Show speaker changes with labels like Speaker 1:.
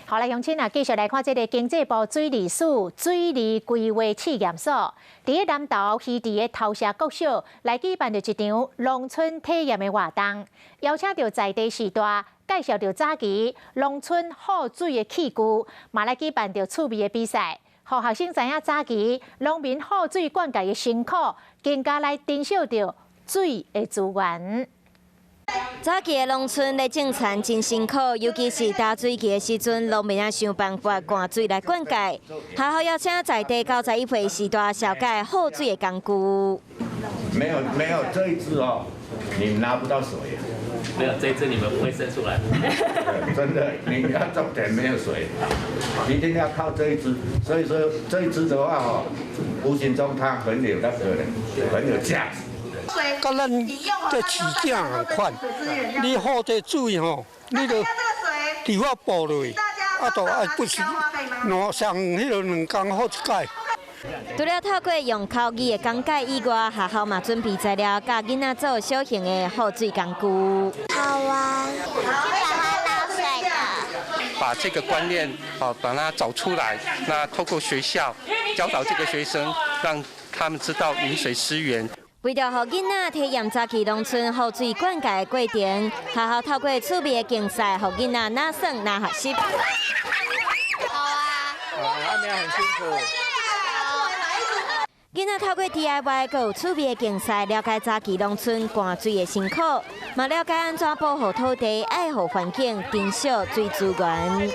Speaker 1: 好來，鄉親啊，繼續來看這个經濟部水利署水利規劃試驗所，佇咧南投魚池的頭社國小來舉辦著一場農村體驗的活動，邀請著在地序大介紹著早期農村放水的器具，嘛來舉辦著趣味的比賽，予學生知影早期農民放水灌溉的辛苦，更加來珍惜著水的資源。
Speaker 2: 早期的農村咧種田真辛苦，尤其是焦水期的時陣，農民愛想辦法灌水來灌溉。學校邀請在地91歲序大紹介放水的工具。
Speaker 3: 沒有沒有，這一支哦，你拿不到水。
Speaker 4: 沒有這一支你們不會生出來。
Speaker 3: 真的，你要種田沒有水，一定要靠這一支。所以說這一支的話哦，無形中它很有那個很有價值。
Speaker 5: 佮咱這飼井仝款，你放這水吼，你就除法補落去，啊，就愛不時兩上彼个2工放一擺。
Speaker 2: 除了透過用口語的講解以外，學校嘛準備材料，教囡仔做小型的放水工具。
Speaker 6: 好玩，是把它倒水的。
Speaker 7: 把這個觀念哦，把它找出來。那透過學校教導這個學生，讓他們知道飲水思源。
Speaker 2: 為著予囡仔體驗早期農村放水灌溉的過程，學校透過趣味的競賽，予囡仔哪耍哪學習。
Speaker 6: 好啊，
Speaker 8: 啊，沒有很辛苦。
Speaker 2: 囡仔透過 DIY 閣有趣味的競賽，了解早期農村灌水的辛苦，嘛了解按怎保護土地、愛護環境、珍惜水資源。